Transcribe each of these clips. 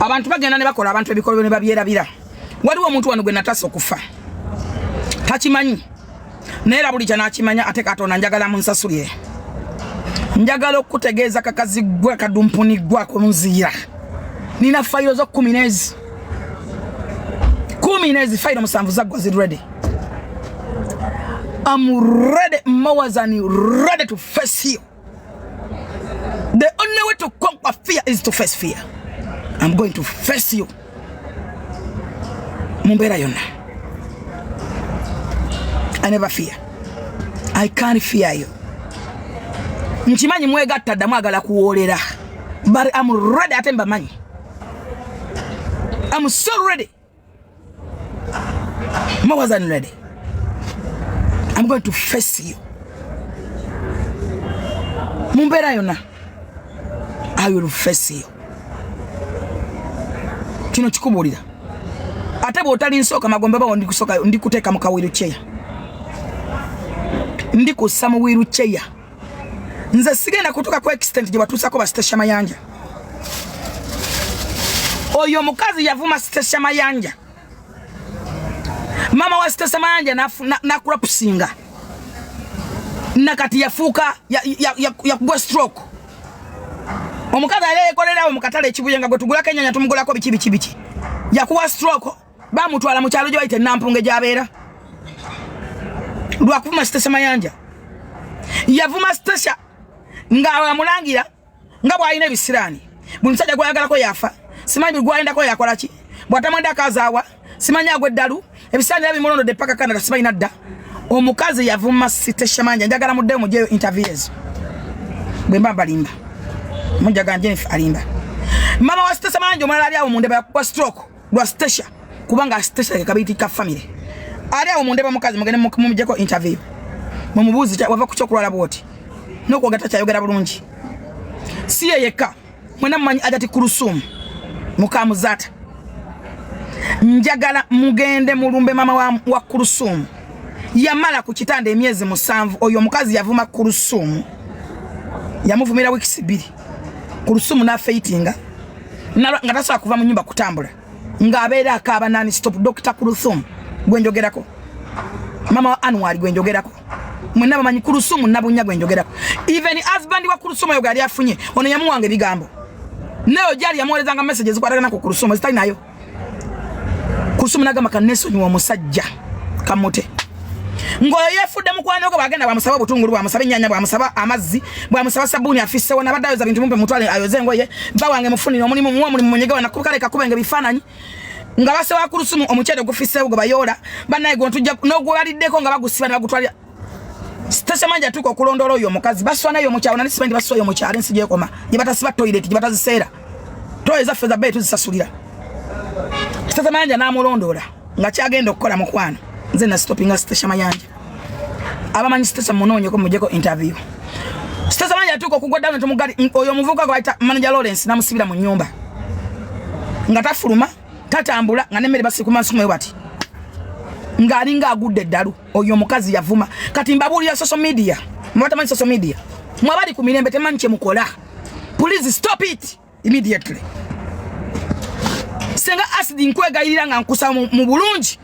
Abantu bagenda ne bakola abantu ebikolobero ne babyerabira. Waliwo omuntu wano gwe natasa okufa, takimanyi, naye era buli kyanakimanya. Ate Katonda njagala munsasulire. Njagala okukutegeeza, kakazi gwe kadumpuni gwako nziira, nina fayiro zo 10 nezi 10 nezi, fayiro 7 zaggwa, ziri ready. I'm ready, more than ready to face you. The only way to conquer fear is to face fear. I'm going to face you mu mbeera yonna. I never fear. I can't fear you. Nkimanyi mwegatta dda, mwagala kuwoolera, but I'm ready. Ate mbamanyi. I'm so ready, more than ready. I'm going to face you mu mbeera yonna. I will face you. Kino kikubuulira. Ate bw'otali nsooka magombe bawo, ndikusooka, ndikuteeka mu kawheelchair, ndikussa mu wheelchair. Nze sigenda kutuuka ku extent gye batuusako ba Stecia Mayanja. Oyo omukazi yavuma Stecia Mayanja, maama wa Stecia Mayanja nakulapusinga, nakati yafuuka yakugwa stroke. Omukazi ali yekolerawo mu katale ekibuye nga gwe tugulako enyanya, tumugulako biki biki biki, yakuwa stroke, bamutwala mu kyalo gye bayita Enampunge gy'abeera lwakuvuma Stecia Mayanja. Yavuma Stecia nga amulangira nga bw'alina ebisiraani, buli musajja gwayagalako yafa, simanyi buli gwayendako yakola ki, bw'atamwenda akazaawa, simanyi agwa eddalu, ebisiraani era bimulondodde paka Canada, simanyi nadda. Omukazi yavuma Stecia Mayanja. Njagala muddeyo mugyeyo interview ezo. Bwe mba mbalimba, mujjaga Jennifer alimba. Mama wa Stecia Mayanja omulala ali awo mundeba yakuba stroke lwa Stecia, kubanga Stecia ke kabiti ka family. Ali awo mundeba mukazi, mugende mumujjeko interview, mumubuuzi wava ku kyokulwala bwoti n'okwogera takyayogera bulungi. Si ye yekka, mwena mumanyi Ajati Kulusumu mukamuzata. Njagala mugende mulumbe mama wa Kulusumu, yamala ku kitanda emyezi 7. Oyo omukazi yavuma Kulusumu, yamuvumira weeks 2, Kulusumu n'afaintinga nga tasobola kuva mu nyumba kutambula, ng'abeera akaaba nani stop. Dr Kulusumu gwenjogerako, mama wa Anwar gwenjogerako, mwenna bamanyi Kulusumu Nabunya gwenjogerako. Even husband wa Kulusumu oyo gwali afunye ono yamuwanga ebigambo, naye gyali yamuweerezanga message ezikwatagana ku Kulusumu ezitali nayo. Kulusumu nagamba kanesonyiwa omusajja kamute, ng'oyo yeefudde mukwano gwe. Bwagenda bwamusaba obutungulu, bwamusaba ennyanya, bwamusaba amazzi, bwamusaba sabbuuni afissewo, nabadde ayoza bintu, mumpe mutwale ayoze engoye, bba wange mufunire omulimu, muwe omulimu, munyege wanakale kakubenga ebifaananyi nga base wa Kulusumu, omuceere gufissewo gwe bayoola bannaye gwe n'ogwebaliddeko nga bagusiba ne bagutwalira Stecia Mayanja. Atuuka okulondoola oyo omukazi baswa naye omukyalo, nali simanyi baswa oyo omukyalo ensi gyekoma gye batasiba toilet, gye bataziseera toilet zaffe za bbeeyi tuzisasulira. Stecia Mayanja n'amulondoola nga kyagenda okukola mukwano. Nze nasitopinga Stecia Mayanja. Abamanyi Stecia munoonyeko mujeko interview. Stecia Mayanja atuuka okugwa down tumugali oyo omuvubuka gwe bayita manager Lawrence, namusibira mu nyumba nga tafuluma, tatambula, nga nemmere basikumansukumayo bati, ng'alinga agudde eddalu. Oyo omukazi yavuma. Kati mbabuulira, social media, mwebatamanyi social media, mwabali ku mirembe, temanyi kyemukola. Please stop it immediately. Senga Acid, nkwegayirira nga nkusaba mu bulungi,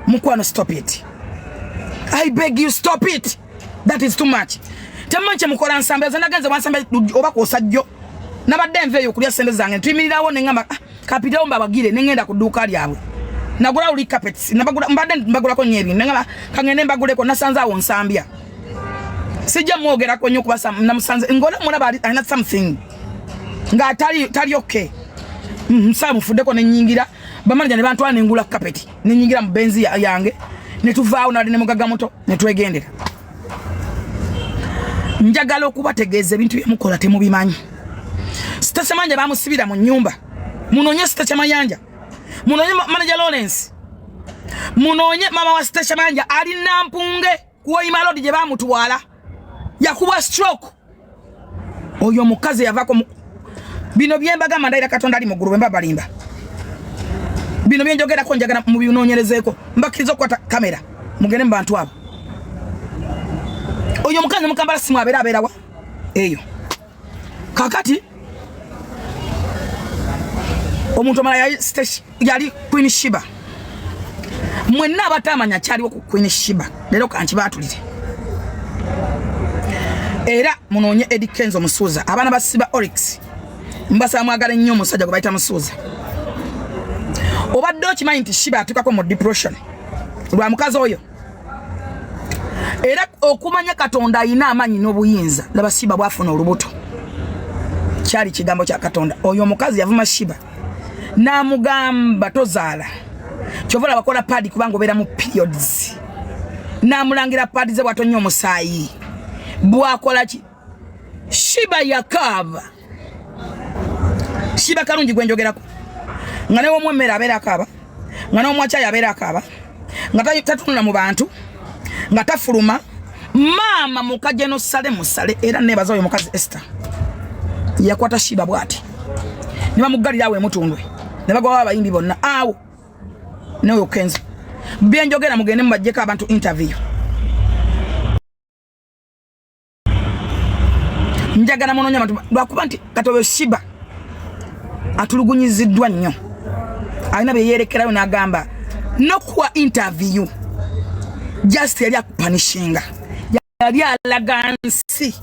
mukwano, stop it. I beg you, stop it. That is too much. Temumanyi kyemukola. Nsambya ze nagenze wansambya oba kwosajjo, nabadde nva eyo okulya sente zange, ntuyimirirawo neŋŋamba, ah, kapitewo mbabagire, neŋŋenda ku dduuka lyabwe, nagula uli carpets, nabagula, mbadde mbagulako nnyo ebintu, neŋŋamba kangende mbaguleko, nasanze awo Nsambya. Sijja mwogerako nnyo kuba namusanze ngona mulaba alina something nga tali tali okay. Nsa mufuddeko nenyingira, bamanager ne bantwala, nengula carpet, nenyingira mu Benz yange netuvaawo, nali ne mugaga muto netwegendera. Njagala okubategeeza ebintu byemukola temubimanyi. Stecia Mayanja bamusibira mu nyumba. Munoonye Stecia Mayanja, munoonye manager Lawrence, munoonye mama wa Stecia Mayanja ali Nampunge kuwoima road gye bamutwala, yakubwa stroke. Oyo omukazi yavako bino byembagamba, ndayira Katonda ali muggulu, bwemba balimba. Bino byenjogerako njagala mubinoonyerezeeko. Mbakkiriza okukwata kamera mugende mu bantu abo. Oyo omukazi mukambala simu abeera abeerawa eyo kakati. Omuntu omala yali Queen Shiba. Mwenna abatamanya kyaliwo ku Queen Shiba leero kankibaatulire. Era munoonye Eddie Kenzo Musuuza, abaana ba Siba Oryx mbasaba mwagala nnyo omusajja gwe bayita Musuuza. Obadde okimanyi nti Shiba atuukako mu depression lwa mukazi oyo? Era okumanya Katonda alina amaanyi n'obuyinza, laba Shiba bwafuna olubuto, kyali kigambo kya Katonda. Oyo omukazi yavuma Shiba n'amugamba tozaala, kyova olaba kola paadi kubanga obeera mu periods, n'amulangira paadi ze bwatonya omusaayi bwakola ki. Shiba yakaaba. Shiba Kalungi gwe njogerako, nga newomu emmere abeera akaaba, nga n'omwakyayi abeera akaaba, nga tatunula mu bantu, nga tafuluma. Maama mukajeno sale musale. Era nebaza oyo mukazi Esther yakwata Shiba bwati ne bamuggalira awo emutundwe ne bagwawo abayimbi bonna awo n'oyo Kenzo. Byenjogera mugende mubajjeko abantu interview. Njagala munoonya abantu lwakuba nti kati oyo Shiba atulugunyiziddwa nnyo, alina bye yeerekerayo n'agamba nokuwa interview just yali akupanishinga, yali alaga nsi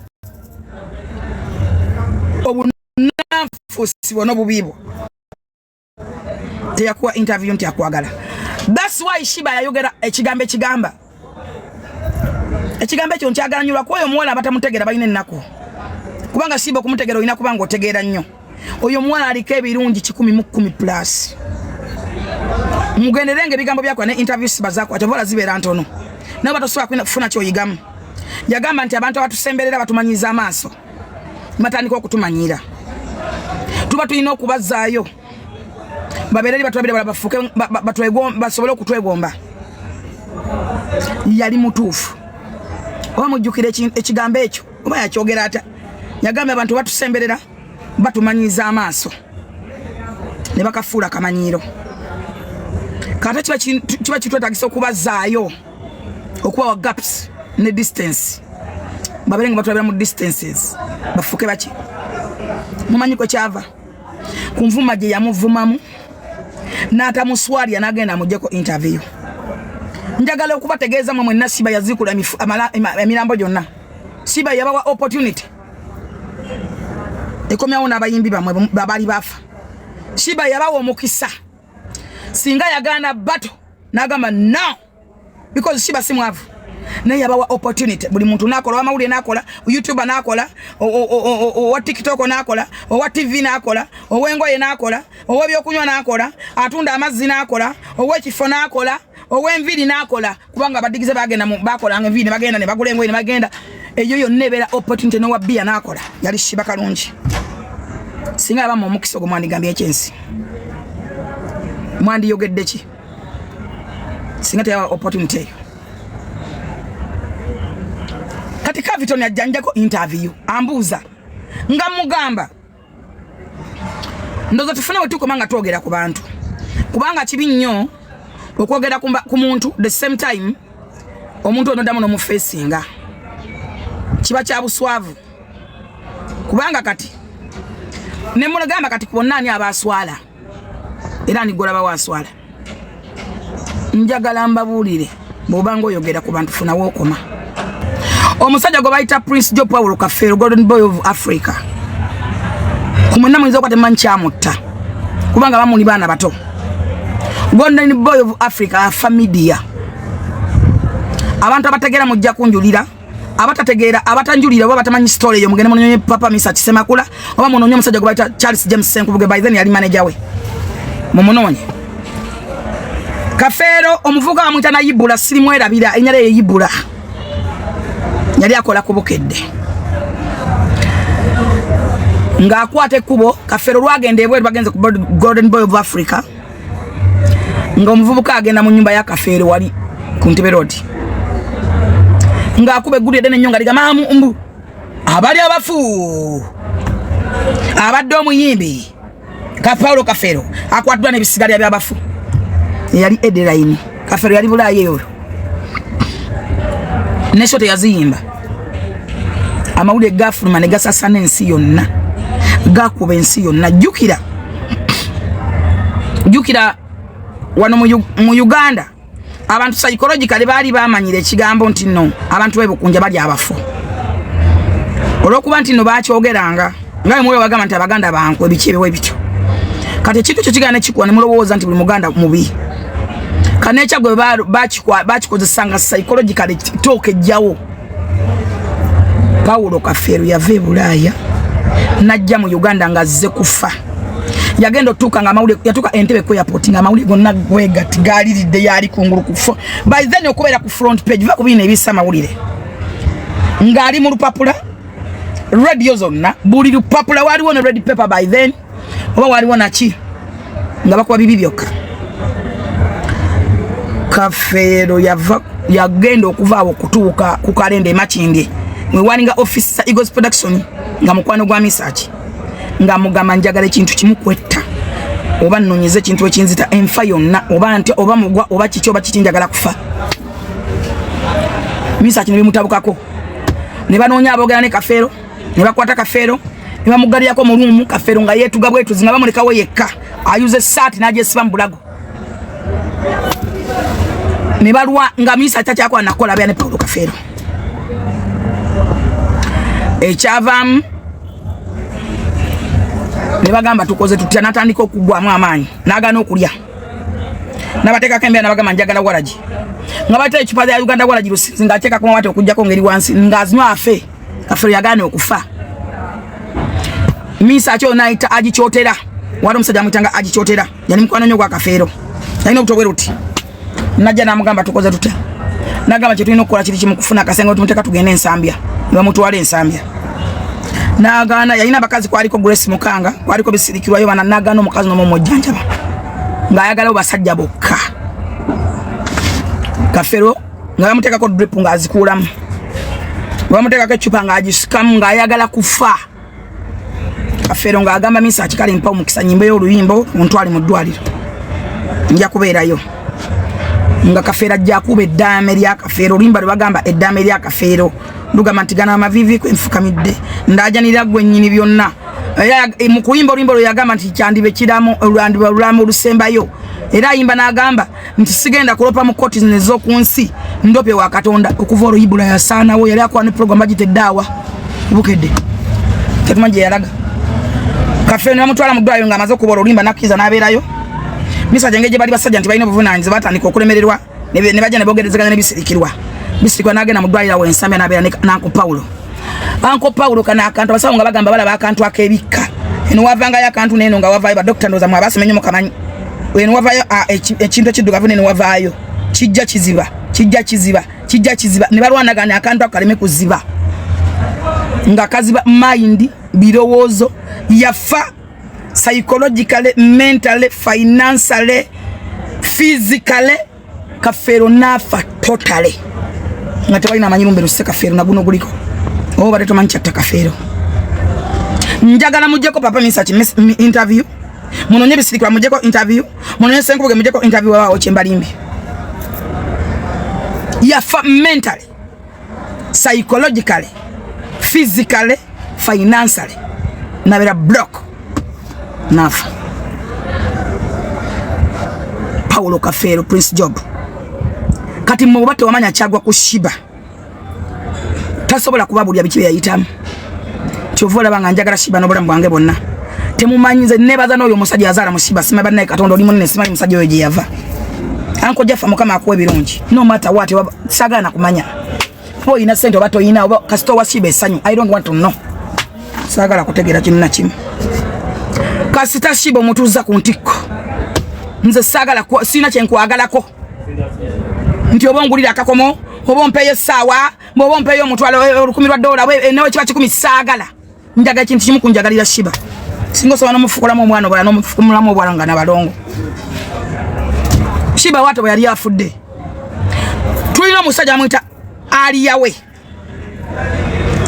obunanfuusi bwo n'obubi bwo. Teyakuwa interview nti akwagala. That's why Shiba yayogera ekigambo ekigamba ekigambo ekyo nkyagala nnyo, lwakuba oyo omuwala abatamutegeera balina ennaku, kubanga Shiba okumutegeera olina kubanga otegeera nnyo. Oyo omuwala aliko ebirungi 110 plus. Mugenderenga ebigambo byakola ne interview Shiba zakola, kyova zibeera ntono naye batosobola kufuna kyoyigamu. Yagamba nti abantu abatusemberera batumanyiza amaaso, batandika okutumanyira, tuba tulina okubazaayo babeere eri batulabire bala bafuuke basobole okutwegomba. Yali mutuufu. Oba mujjukira ekigambo ekyo oba yakyogera atya? Yagambye abantu batusemberera batumanyiza amaaso ne bakafuula kamanyiiro, kate kiba kitwetagisa okubazaayo, okubawa gaps ne distance, babeere nga batulabira mu distances, bafuuke baki. Mumanyi kwe kyava ku nvuma gye yamuvumamu n'atamuswalya n'agenda amugyeko interview. Njagala okubategeeza mwe mwenna, Shiba yaziikula emirambo gyonna. Shiba yabawa opportunity ekomyawo n'abayimbi bamwe babaali bafa. Shiba yabawa omukisa. Singa yagaana bato n'agamba no, because Shiba si mwavu, naye yabawa opportunity buli muntu nakola, owamawulire nakola, youtuber nakola, owa TikTok nakola, owa TV nakola, ow'engoye nakola, ow'ebyokunywa nakola, atunda amazzi nakola, ow'ekifo nakola, ow'enviiri nakola, kubanga abadigize bagenda bakolanga enviiri ne bagenda ne bagula engoye ne bagenda. Eyo yonna ebeera opportunity. N'owa bbiya nakola. Yali Shiba Kalungi. Singa yabamu omukisa ogwo, mwandigambye ekyensi, mwandiyogedde ki singa teyawa opportunity eyo? Kati Caviton ajjanjako interview ambuuza nga mugamba ndoza tufune we tukoma nga twogera ku bantu, kubanga kibi nnyo okwogera ku muntu, the same time omuntu ono ddamu n'omufeesinga, kiba kya buswavu. Kubanga kati ne mulagamba kati kubonna ani abaaswala era ani golaba waswala? Njagala mbabuulire, bw'obanga oyogera ku bantu funa wookoma. Omusajja gwe bayita Prince Joe Paulo Kafeero, Golden Boy of Africa, ku mwenna muyinza okuba temumanyi kyamutta, kubanga bamuli baana bato. Golden Boy of Africa afa media. Abantu abategeera mujja kunjulira, abatategeera, abatanjulira oba batamanyi story eyo, mugende munonye Papa Misa Kisemakula oba munonye omusajja gwe bayita Charles James Senkubuge. By then yali manager we, mumunoonye. Kafeero omuvubuka bamuyita Nayibula, sirimwerabira erinnya lye Yibula, yali akola ku Bukedde ng'akwata ekkubo. Kafeero lwagenda ebweru, bagenze ku Golden Boy of Africa, ng'omuvubuka agenda mu nyumba ya Kafeero wali ku Ntebe Road, ng'akuba eggulu eddene nnyo nga ligamba mbu abali abafu, abadde omuyimbi ka Paulo Kafeero akwatiddwa n'ebisigalira by'abafu. Eyali Ederine Kafeero yali Bulaayi eyo nesho teyaziyimba. Amawulire gafuluma ne gasasana ensi yonna, gakuba ensi yonna. Jjukira Jjukira wano mu Uganda abantu psychologically baali bamanyira ekigambo nti nno abantu b'ebukunja bali abafu, olw'okuba nti nno bakyogeranga nga bwe bagamba nti Abaganda bankwe, biki ebiwe bityo. Kati ekintu ekyo kigenda nekikuwa ne mulowooza nti buli Muganda mubi. Kanekyagwe bakikozesanga psychologically talk ejjawo. Pawulo Kafeero yava e Bulaaya najja mu Uganda nga azze kufa. Yagenda otuuka nga amawulire, yatuuka Entebe ku airport nga amawulire gonna gwegati galiridde, yali kungulu ku by then okubeera ku front page, va ku bino ebisa amawulire, ng'ali mu lupapula, radio zonna, buli lupapula. Waliwo ne red paper by then oba waliwo naki, nga bakuba bibi byokka. Kafeero yava, yagenda okuva awo okutuuka ku kalenda emakindye mwewalinga office za Eagles Production, nga mukwano gwa Misaki, nga mugamba, "Njagala ekintu kimu, kwetta, oba nnonyeze ekintu ekinzita, enfa yonna, oba ntya, oba mugwa, oba kiki, oba kiki, njagala kufa." Misaki ne bimutabukako, ne banoonya aboogera ne Kafeero, ne bakwata Kafeero ne bamugalirako mu room. Kafeero nga yeetuga bwetuzi, nga bamulekawo yekka, ayuza essaati n'agyesiba mu bulago, ne balwa nga Misa takyakola nakola bya ne Paulo Kafeero. Ekyavaamu ne bagamba, "Tukoze tutya?" Natandika okugwamu amaanyi, n'agaana okulya, nabateekako embeera, nabagamba, "Njagala waragi." Nga bata ecupa ya Uganda waragi Lusizi, ng'ateekako mawate okugjako ngeri wansi ng'azinywa afe. Kafeero yagaana okufa. Misa kyo nayita agikyotera, wali omusajja amuyitanga agikyotera, yali mukwano nnyo gwa Kafeero, yalina obuto bwe ruti. Najja namugamba, "Tukoze tutya?" Nagamba, "Kyetulina okukola kiri kimu, kufuna akasenge tumuteeka, tugende Ensambya." Ne bamutwala Ensambya. Nagaana. Yalina abakazi, kwaliko Grace Mukanga, kwaliko Bisirikirwayo bana. Nagaana omukazi nomumujjanjaba, ng'ayagalawo basajja bokka. Kafero nga bamuteekako drip ng'azikuulamu, bamuteekako ecupa ng'agisikamu, ng'ayagala kufa. Kafeero ng'agamba Misa akikale, "Mpa omukisa nyimbeyo oluyimbo, ontwale mu ddwaliro, nja kubeerayo." Nga Kafeero ajja akuba eddaame lya Kafeero, oluyimba lwe bagamba eddaame lya Kafeero, lugamba nti, "Gana amavivi kwenfukamidde, ndajanira gwe nnyini byonna." Era mu kuyimba oluyimba olwo yagamba nti kyandiba ekiramu, lwandiba olulamu olusembayo. Era ayimba n'agamba nti, "Sigenda kulopa mu kooti zino ez'oku nsi, ndope wa Katonda." Okuva olwo Ibula yasaanawo. Yali akola ne program bagita eddaawa Bukedde, tetumanyi gye yalaga. Kafeero ne bamutwala mu ddwaliro ng'amaze okuba oluyimba, nakkiriza n'abeerayo. Misajja engeri gye bali basajja nti balina obuvunaanyizibwa, batandika okulemererwa, ne bajja ne bogerezeganya ne Bisirikirwa. Bisirikirwa n'agenda mu ddwaliro awo Ensambya, n'abeera ne Uncle Paulo. Uncle Paulo kano akantu, abasawo nga bagamba balaba akantu ak'ebikka eno, wavangayo akantu neeno nga wavaayo. Badokita ndowooza mwe abasoma ennyo mukamanyi. Eno wavaayo ekintu ekiddugavu, neno wavaayo kijja kiziba, kijja kiziba, kijja kiziba. Ne balwanagana akantu ako kaleme kuziba, nga kaziba mind, birowoozo. Yafa psychologically, mentally, financially, physically. Kafeero naafa totally, nga tebalina amanyi lumbe lusse Kafeero naguno guliko oba badde tomanyi kyatta Kafeero. Njagala mujjeko papa Misaki interview, munonye Bisirikirwa mujjeko interview, munonye Senkubuge mujjeko interview, wabaawo kyembalimbi. Yafa mentally, psychologically, physically, financially, nabera block, nafa. Paulo Kafeero, Prince Job. Kati mwe oba tewamanya kyagwa ku Shiba, tasobola kubabulya biki byeyayitamu. Kyova olaba nga njagala Shiba n'obulamu bwange bwonna. Temumanyi, nze nebaza n'oyo omusajja yazaala mu Shiba. Sima bannaye, Katonda oli munene. Simanyi musajja oyo gye yava. Uncle Jaffa, Mukama akuwa ebirungi no matter what. Saagala na kumanya oba olina sente oba toyina, oba kasita owa Shiba essanyu. I don't want to know, saagala kutegeera kimu na kimu. Kasita Shiba omutuuza ku ntikko, nze saagala, sirina kyenkwagalako nti oba ongulira akakomo, oba ompeeyo essaawa, bw'oba ompeeyo omutwalo, $1,000, nawe kiba 100, saagala. Njagala ekintu kimu, kunjagalira Shiba. Singa osobola n'omufukulamu omwana obwala, n'omufukumulamu obwala nga nabalongo. Shiba wato bwe yali afudde, tulina omusajja amwyita Aliyawe,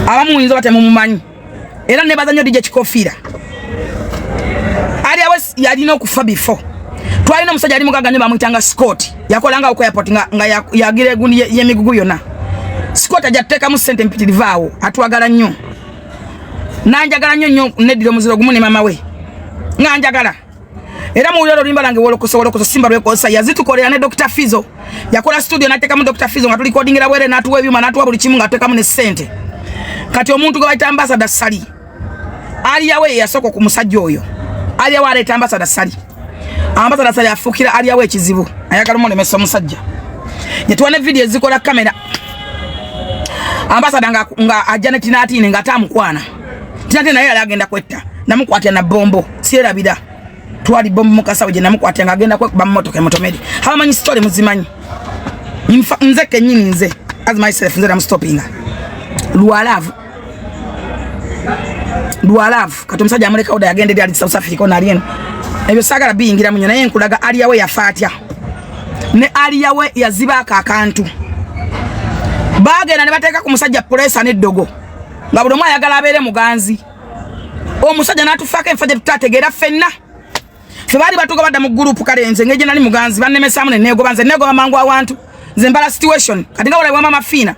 abamu muyinza oba temumumanyi. Era nebaza nnyo DJ Kikofiira. Aliyawe yalina okufa before. Twalina omusajja ali mugaga nnyo, bamwyitanga Scott, yakolanga ku airport, nga yagira egundi y'emigugu yonna. Scott ajja tuteekamu ssente mpitirivu awo, atwagala nnyo, nanjagala nnyo nnyo, neddira omuziro gumu ne mama we nga njagala. Era muwulira oluyimba lwange wolokoso wolokoso simba lwekosa yazitukolera ne Dr. Fizo. Yakola studio n'ateekamu Dr. Fizo nga tulikodingira bwere n'atuwa ebyuma n'atuwa buli kimu ng'ateekamu ne ssente. Kati omuntu gwe bayita Ambassador Sali Aliyawe yeyasooka ku musajja oyo. Aliyawe aleeta Ambassador Sali. Ambassador Sali afuukira Aliyawe ekizibu, ayagala omulemesa omusajja. Yatuwa ne vidiyo ezikola kamera. Ambassador nga, nga ajja ne Tinatine nga atamukwana. Tinatine naye yali agenda kwetta. Namukwatira na bombo, syerabira. Twali bombo mukasawo gye namukwatira nga agenda kwekuba mu mmotoka emutomere. Abamanyi story muzimanyi. Nze kennyini nze as myself nze namustoppinga. Lwa love. Lwa love. Kati omusajja amuleka oda yagenda eri ali South Africa ono ali eno. Ebyo saagala biyingira munyo naye nkulaga Aliyawe yafa atya. Ne Aliyawe yazibaako akantu. Baagenda ne bateeka ku musajja puleesa n'eddogo. Nga buli omu ayagala abeere muganzi. Omusajja n'atufaako enfa gye tutategeera ffenna. Ffe baali batuuka badda mu gurupu kale nze ng'egye nali muganzi bannemesaamu ne neegoba nze neegoba mangu awantu. Nze mbala situation. Kati nga walabwa Mama Fiina.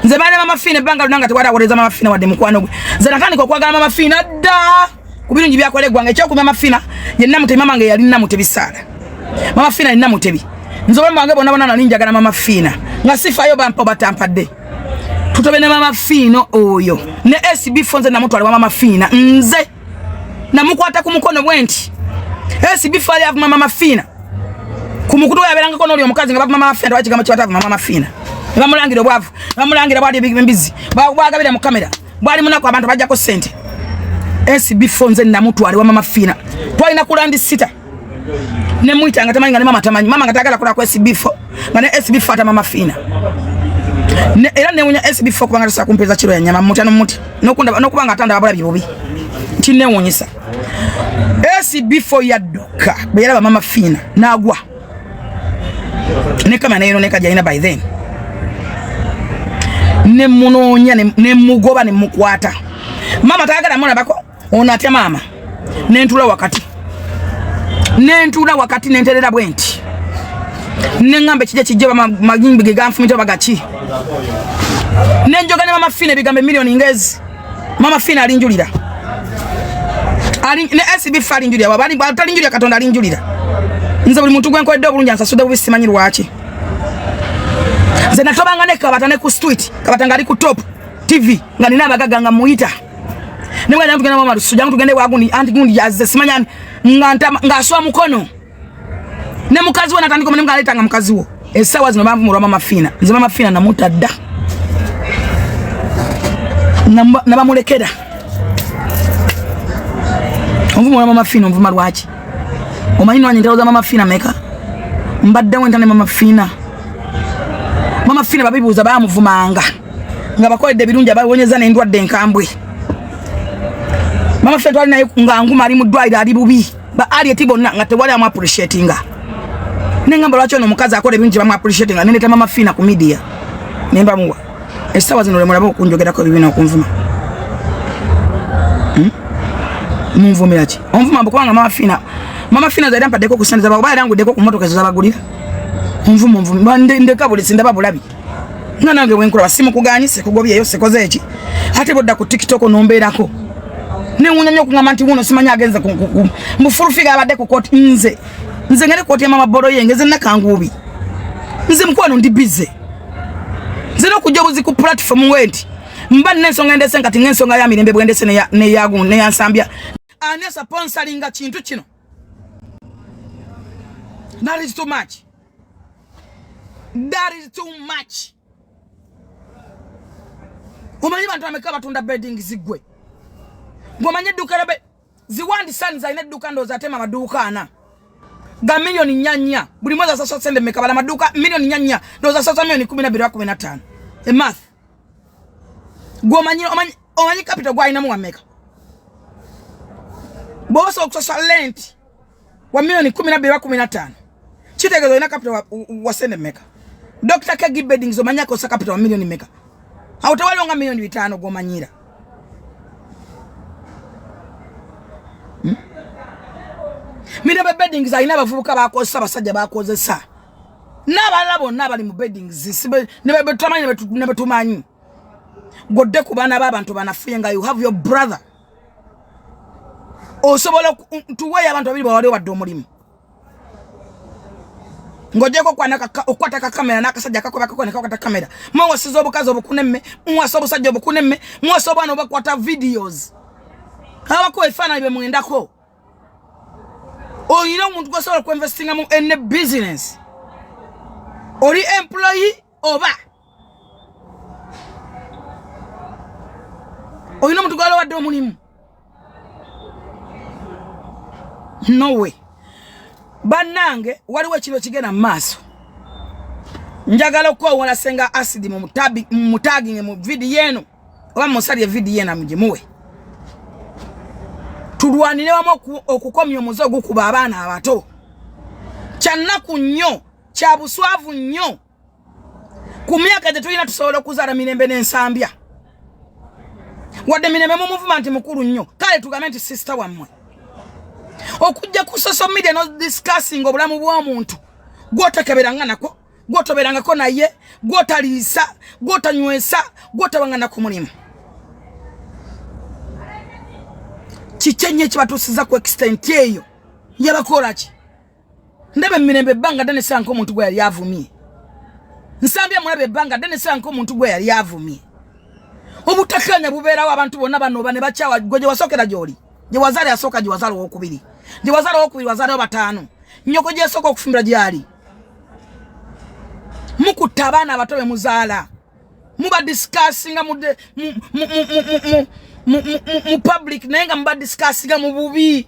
Nze baali Mama Fiina ebbanga lyonna nga tewali awolereza Mama Fiina wadde mukwano gwe. Nze natandika okwagala Mama Fiina dda ku birungi by'akola eggwanga. Ekyoku Mama Fiina ye Namutebi, mama nge yali Namutebi Saala. Mama Fiina ye Namutebi. Nze obulamu bwange bwonna bwonna nali njagala Mama Fiina nga sifaayo bampa oba tampadde. Tutobe ne Mama Fiina oyo ne SB4 nze namutwala wa Mama Fiina nze namukwata ku mukono bwe nti SB4 ali avuma Mama Fiina ku mukutu yabeerangako n'oli omukazi nga bavuma Mama Fiina tewali kigambo kibatavuma Mama Fiina ne bamulangira obwavu ne bamulangira bwali embizi bwagabira mu kamera bwali munaku abantu bajjako ssente. SB4 nze namutwala wa Mama Fiina twalina kulandi sita ne muyita nga tamanyi nga ne mama tamanyi mama nga tayagala kola ku SB4 nga ne SB4 ata Mama Fiina ne, era newunya SB4 kubanga tasobola kumpeeza kiro ya nyama mutya nomuti nokuba nga atanda abulabye bubi kinewunyisa. SB4 yadduka bwe yalaba Mama Fiina n'agwa ne kamera neyononeka gyalina by then ne munoonya ne mugoba ne mukwata. Mama tayagala mulabako ono atya maama. Nentula wakati nentuula wakati nenterera bwe nti neŋŋamba ekijja kijja magimbi ge ganfumita oba gaki nenjoga ne Mama Fiina ebigambo emiliyoni ngezi. Mama Fiina alinjulira ne SB fa alinjulira talinjulira Katonda alinjulira. Nze buli muntu gwenkoledde obulungi ansasudde bubi simanyi lwaki. Nze natobanga ne Kabata ne ku street Kabata nga ali ku Top TV nga nina abagagga nga muyita ne bwe tugenda mama lusu jangu tugende wagundi anti gundi yazze simanya nga ng'aswa mukono ne mukazi we natandika omulimu ng'aleetanga mukazi wo. Essaawa zino banvumulwa Mama Fiina. Nze Mama Fiina namuta dda nabamulekera. Onvumulwa Mama Fiina onvuma lwaki? Omanyi nwanyi entalo za Mama Fiina meka mbaddewo entalo ne Mama Fiina. Mama Fiina babibuuza bamuvumanga nga bakoledde ebirungi abawonyeza n'endwadde enkambwe. Mama Fiina twali naye nga nguma ali mu ddwaliro ali bubi ba Aliet bonna nga tewali amu appreciatinga. Nengamba lwaki ono omukazi akola ebintu bamu appreciatinga nendeta Mama Fiina ku media nembamuwa. Essaawa zino lwemulaba okunjogerako ebibi n'okunvuma. Munvumira ki? Onvuma mbu kubanga Mama Fiina Mama Fiina zaali ampaddeko ku ssente zaba oba yali anguddeko ku mmotoka ezo zabagulira. Onvuma onvuma ndeka buli sindaba bulabi. Nga nange bwenkulaba simukuganyi sikugobyeyo sikoze eki ate bodda ku TikTok nombeerako newunya nnyo okugamba nti wuno simanyi agenze mufulufiga abadde ku kooti. Nze nze ngende kooti ya mama bolo ye ngeze nakanguubi nze mukwano ndi bize nze n'okujja obuzi ku platform we nti mba nina ensonga endese nkati ng'ensonga ya Mirembe bwendese neyansambya ani asponsoringa kintu kino. That is too much. That is too much. Omanyi bantu bameka batunda bedding ziggwe ng'omanyi edduuka la Ziwandi Sons alina edduuka ndowooza atema amaduuka ana ga miliyoni 4 4 buli mwezi asasula sente mmeka? Bala amaduuka miliyoni 4 4 ndowooza asasula miliyoni 12 15 a month. Gwe omanyi omanyi omanyi capital gwalinamu wameka? Bw'oba osobola okusasula rent wa miliyoni 12 15 kitegeeza olina capital wa sente mmeka? Dr. Kegi Beddings omanyi akozesa capital wa miliyoni mmeka? Awo tewaliwo nga miliyoni 5 gw'omanyira. Mirembe Beddings alina abavubuka bakozesa abasajja bakozesa n'abalala bonna abali mu beddings ne betumanyi ne betumanyi. Godde ku baana b'abantu banafuye nga you have your brother. Osobola tuweeyo abantu babiri bawali obadde omulimu ng'ogyeko okukwata ka kamera n'akasajja akakwebakako ne kakwata kamera. Mwewasiza obukazi obukunemme, muwasa obusajja obukunemme, muwasa obwana obakwata videos, abakuba ebifaananyi bye mwendako. Olina omuntu gwosobola okuinvestinga mu ene business, oli employee oba olina omuntu gwalowadde omulimu? No way. Bannange, waliwo ekiro kigenda mu maaso. Njagala okukowoola Senga Acid mu mutaginge mu vidiyo eno oba musalye vidiyo eno amugimuwe, tulwanire wamu okukomya omuze ogukuba abaana abato. Kyannaku nnyo, kya buswavu nnyo. Ku myaka gye tulina tusobola okuzaala Mirembe n'Ensambya. Wadde Mirembe mumuvuma nti mukulu nnyo, kale tugambe nti sister wammwe, okujja ku social media no discussing obulamu bw'omuntu gwotekeberanga nako, gwotoberangako naye, gwotaliisa, gwotanywesa, gwotawanga naku mulimu. Kiki ennyo ekibatuusiza ku extent eyo? Yabakola ki? Ndaba emirembe ebbanga ddene sanka omuntu gwe yali avumye. Nsambya mulaba ebbanga ddene sanka omuntu gwe yali avumye. Obutakkaanya bubeerawo, abantu bonna banoba ne bakyawa. Gwe gye wasookera gy'oli, gye wazaala yasooka, gye wazaala owokubiri, gye wazaala owokubiri, wazaalayo bataano, nnyoko gye yasooka okufumbira gyali. Mukutta abaana abato be muzaala, muba discussinga mu public, naye nga muba discussinga mu bubi,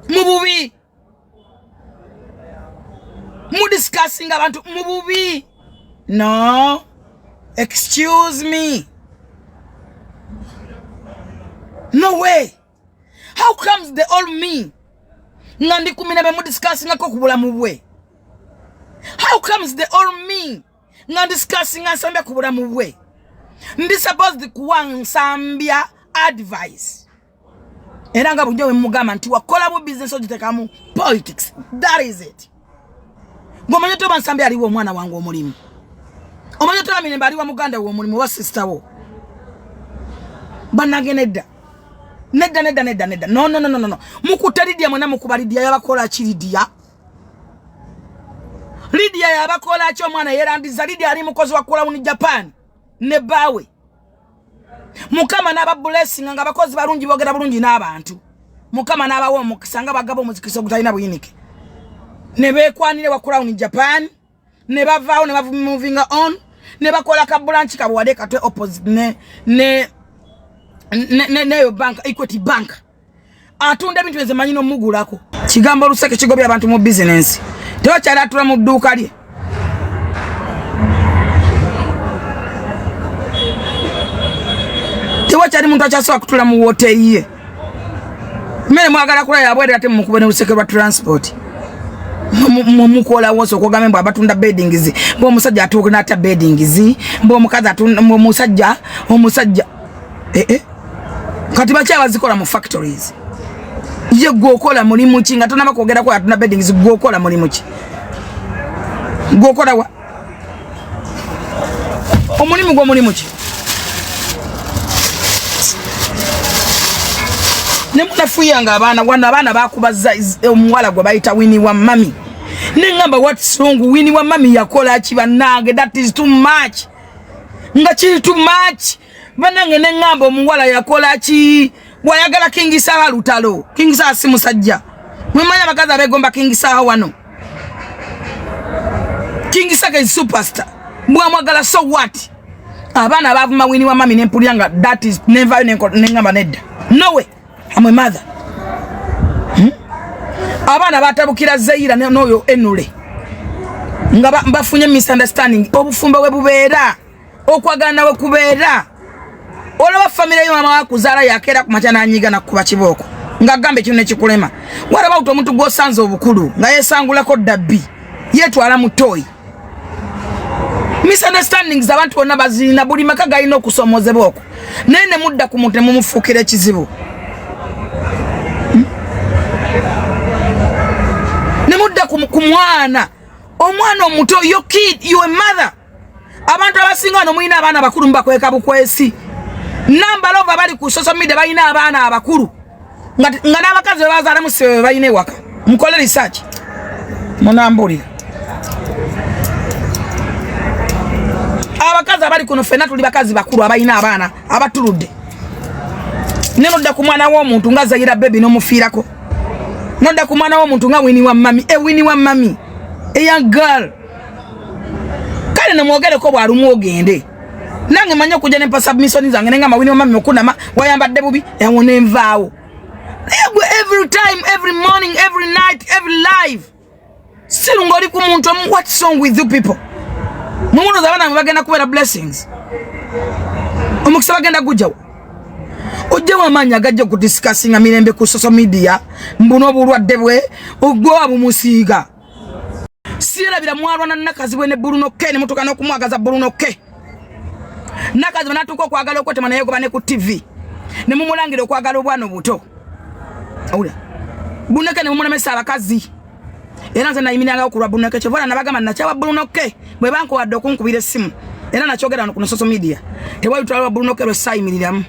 mu bubi. Mudiscussinga abantu mu bubi. No, excuse me, no way. How comes the all me nga ndi kumina be mudiscussingako ku bulamu bwe? How comes the all me nga ndiscussinga Nsambya ku bulamu bwe? Ndi supposed kuwa Nsambya advice, era nga bulijjo bwe mugamba nti wakola bu business ogiteekamu politics, that is it. Ng'omanyi toba Nsambya aliwo omwana wange omulimu, omanyi toba Mirembe aliwa muganda we omulimu oba sister wo. Bannange, nedda, nedda, nedda, nedda, nedda, no, no, no, no, no. Mukutte Lidia mwena, mukuba Lidia. Yabakola ki Lidia? Lidia yabakola ki? Omwana yerandiza. Lidia ali mukozi wa Crown Japan ne bbaawe. Mukama n'aba blessing nga abakozi balungi, boogera bulungi n'abantu. Mukama n'abawa omukisa nga bagaba omuzikisa ogutalina buyinike, ne beekwanire wa Crown Japan, ne bavaawo ne bamovinga on, ne bakola ka branch kabwe wade Katwe opposite ne ne neyo bank, Equity Bank. Atunda ebintu nze manyi n'omugulako. Kigambo oluseke kigobya abantu mu bizinensi. Tewakyali atula mu dduuka lye. Tewakyali muntu akyasobola kutula mu woteeri ye. Mmere mwagala kula yabwere, ate mumukube ne luseke lwa transport. Mukolawo sooka ogambe mbu abatunda beddings, mbu omusajja atuuka n'atya beddings, mbu omukazi atunda, mbu omusajja omusajja eh, eh. Kati baki abazikola mu factories? Ye gwe okola mulimu ki nga tonaba kwogerako atunda beddings? Gwe okola mulimu ki? Gwe okola wa? Omulimu gwo mulimu ki? Ne munafuyanga abaana wano. Abaana bakubaza omuwala gwe bayita Wini wa Mami, neŋŋamba, what's wrong? Wini wa Mami yakola ki? Bannange, that is too much, nga kiri too much bannange. Neŋŋamba, omuwala yakola ki? Bw'ayagala King Saha lutalo. King Saha si musajja. Mwemanyi abakazi abegomba King Saha wano. King Saha is superstar. Bwamwagala, so what? Abaana bavuma Wini wa Mami, nempulira nga that is never. Neŋŋamba, nedda, no way, I'm a mother, Abaana batabukira Zeira n'oyo Enule nga bafunye misunderstanding. Obufumbo bwe bubeera, okwagana we kubeera, olaba famire yo, mama wakuzaala yakeera ku makya nanyiga nakuba kibooko ng'agamba ekintu nekikulema. What about omuntu gw'osanze obukulu nga yesangulako dabbi, yeetwala mu toyi? Misunderstandings abantu bonna bazirina, buli maka galina okusomozebwa okwo, naye ne mudda ku muntu ne mumufuukira ekizibu, Ne mudda ku mwana, omwana omuto, your kid, your mother. Abantu abasinga wano mulina abaana abakulu, mubakweka bukwesi. Nambalova bali ku social media balina abaana abakulu. Nga n'abakazi bebazaalamu si be balina ewaka. Mukole research munambulira. Abakazi abali kuno ffenna tuli bakazi bakulu abalina abaana abatuludde. Nenodda ku mwana w'omuntu nga Zayira baby n'omufiirako. Nodda ku mwana w'omuntu nga Winnie wa mami, Winnie wa mami, a young girl. Kale nemwogereko bwalumu ogende. Nange manyi okujja nempa submission zange nengamba Winnie wa mami okunama wayambadde bubi awo nenvaawo. Naye gwe every time, every morning, every night, every live. Siru ng'oli ku muntu omu, what's wrong with you people? Mumuloza abaana mwe bagenda kubeera blessings. Omukisa bagenda gujjawo. Ojjawo amaanyi agajja okudiscussinga mirembe ku social media mbu n'obulwadde bwe ogwa bumusiiga. Sirabira mwalwana Nakazibwe ne Bruno K ne mutuuka n'okumwagaza Bruno K. Nakazibwe n'atuuka okwagala okwetema naye goba ne ku TV. Ne mumulangira okwagala obwana obuto. Owulira? Bruno K ne mumulemesa abakazi. Era nze nayimirangawo ku lwa Bruno K. Kyova nabagamba nakyawa Bruno K bwe bankuwadde okunkubira essimu. Era nakyogera wano ku social media. Tewali lutalo lwa Bruno K lwe saayimiriramu.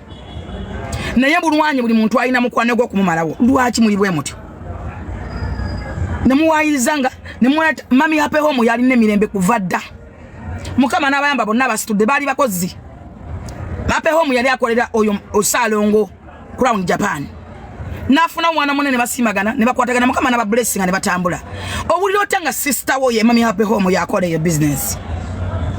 Naye bulwanyi buli muntu alina mukwano gwe okumumalawo. Lwaki muli bwe mutyo? Ne muwaayiriza nga ne muwala Mami Happy Home yalina emirembe kuva dda. Mukama n'abayamba bonna abasitudde baali bakozi. Happy Home yali akolera oyo Osaalongo Crown Japan. N'afuna omwana munene basiimagana ne bakwatagana Mukama n'aba blessing ne batambula. Owulira otya nga sister wo ye Mami Happy Home yakola eyo business?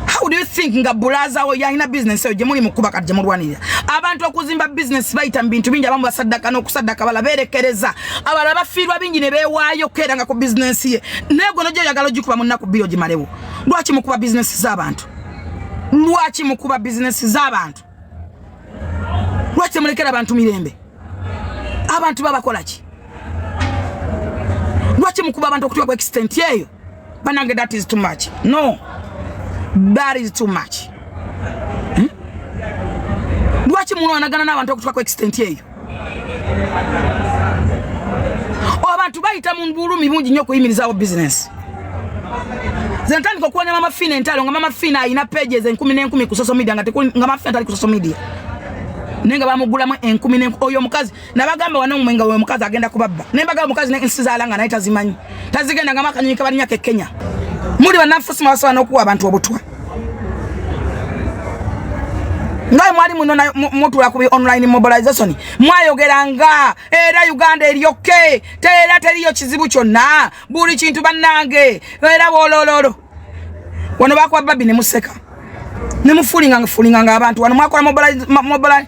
How do you think nga bulaza wo yalina business eyo gye muli mu kuba kati gye mulwanirira? Abantu okuzimba business bayita mu bintu bingi, abamu basaddaka n'okusaddaka, abalala beerekereza, abalala bafiirwa bingi ne beewaayo okukeera nga ku business ye. Naye gwe n'ojja oyagala ogikuba mu nnaku bbiri ogimalewo. Lwaki mukuba business z'abantu? Lwaki mukuba business z'abantu? Lwaki temulekera abantu mirembe? Abantu babakola ki? Lwaki mukuba abantu okutuuka ku extent eyo? Banange, that is too much. No, that is too much. Lwaki mulwanagana n'abantu okutuuka ku extent eyo? Abantu bayita mu bulumi bungi nnyo okuyimirizaawo business. Nze ntandika okuwanya Mama Fina entalo nga Mama Fina alina pages enkumi n'enkumi ku social media, nga Mama Fina tali ku social media, naye nga bamugulamu enkumi n'enkumi. Oyo omukazi nabagamba wano mmwe nga oyo omukazi agenda kubabba, naye mbagamba omukazi ensi zaala nga naye tazimanyi, tazigenda nga akanyonyi kabalinyako e Kenya. Muli bannanfusi, mwabasobola n'okuwa abantu obutwa nga mwali muno mutula ku online mobilization, mwayogera nga era Uganda eri okay, era teriyo kizibu kyonna, buli kintu bannange era bolololo. Wano bakuba babi ne museka ne mufulinga fulinga nga abantu. Wano mwakola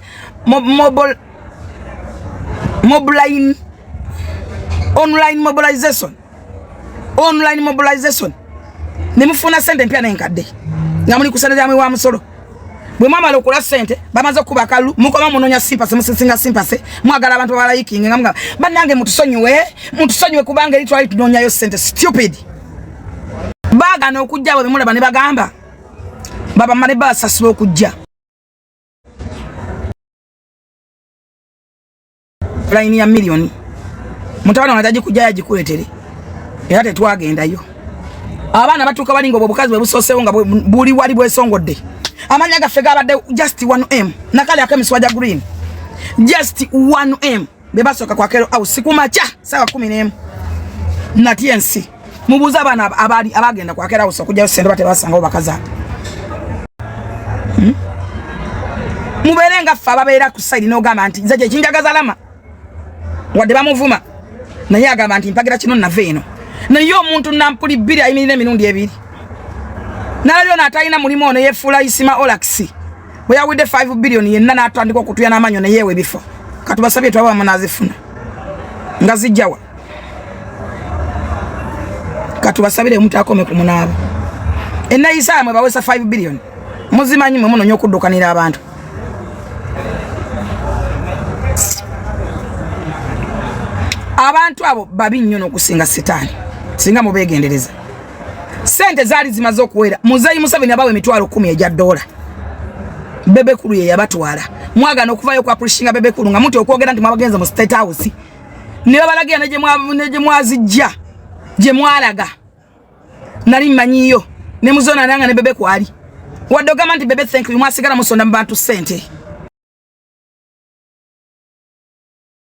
mobiline online mobilization, online mobilization ne mufuna sente empya n'enkadde nga muli kusana lyamwe wa musolo. Bwe mwamala okula sente bamaze okuba akalulu, mukoma munoonya sympathy, museekinga sympathy, mwagala abantu babalayikinge nga mugamba bannange mutusonyiwe, mutusonyiwe kubanga eri twali tunoonyayo sente. Stupid. Baagaana okujja bwe bemulaba ne bagamba babamale basasula okujja layini ya miliyoni. Mutabani wange agikujjayo agikuleetere, era tetwagendayo. Abaana batuuka bali nga obwo obukazi bwe busoosewo nga buli wali bwesongodde. Amanya gaffe gabadde just 1m nakale ak'emiswa gya green, just 1m be basooka kwakero awo sikumakya saawa 11 natya ensi. Mubuuze abaana abaali abagenda kwakera house okujjayo sente batebasangawo bakazi abo. Mubeere nga ffe ababeera ku side n'ogamba nti nze kyekinjagaza lama wadde bamuvuma naye agamba nti mpagira kino nava eno. Naye omuntu nampuli bbiri ayimirira emirundi ebiri nalabyo n'atalina mulimu ono yefuula Isima Olax bwe yawidde 5 billion yenna n'atandika okutuya n'amanyo ne yeewa ebifo. Katubasabye twaba munazifuna nga zijjawa, katubasabire omuntu akome ku munaaba. Enayisa yamwe bawesa 5 billion muzimanyi mwe munoonya okuddukanira abantu. Abantu abo babi nnyo n'okusinga sitaani singa mubeegendereza. Sente zaali zimaze okuwera. Muzeeyi Museveni abawa 100,000 egya dola, Bebe Cool ye yabatwala. Mwagana okuvayo kwa appreciatinga Bebe Cool nga muti okwogera nti mwabagenze mu State House ne babalagira ne gye mwazijja gye mwalaga. Nali mmanyiyo ne muzona nanga ne Bebe kwali wadde ogamba nti Bebe thank you, mwasigala musonda mu bantu sente.